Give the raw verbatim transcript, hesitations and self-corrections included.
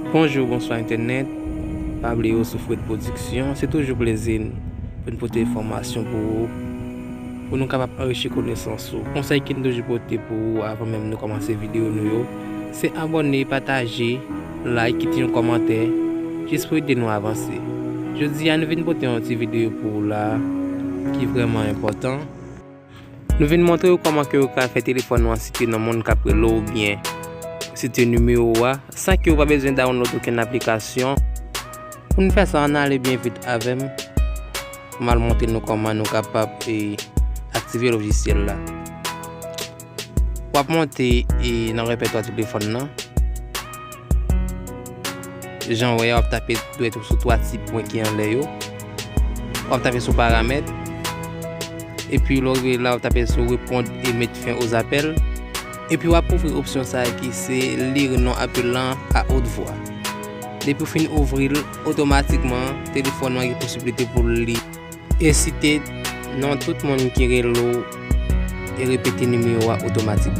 Bonjou, bonswa entènèt. Pa bliye w sou Fred Production. Se toujou plezi n pou n pote enfòmasyon pou ou, pou nou kapab anrichi konesans ou. Konsèy ke n toujou pote pou ou avan menm nou kòmanse videyo nou yo, se abòne, pataje, like, kite yon kòmantè, jis pou ede nou avanse. Jodi a, nou vin pote yon ti videyo pou ou la ki vrèman enpòtan. Nou vin montre w kòman ke w ka fè telefòn ou an site non moun k ap rele w oubyen site nimewo a san ke w pa bezwen download okenn aplikasyon. Pou n fè sa, ann ale byen vit avè m. M al montre nou kòman nou kapab, e, aktive lojisyèl la. W ap monte, e, nan repètwa telefòn nan. Jan w wè a, w ap tape dwèt ou sou twa ti pwen ki anlè yo. W ap tape sou paramèt. Epi lè w rive la, w ap tape sou répondre et mettre fin aux appels. Epi w ap ouvri opsyon sa a ki se lire nom appelant à haute voix. Depi w fin ouvri l, otomatikman, telefòn nan gen posiblite pou l li e site non tout moun ki rele w e repete nimewo a otomatikman.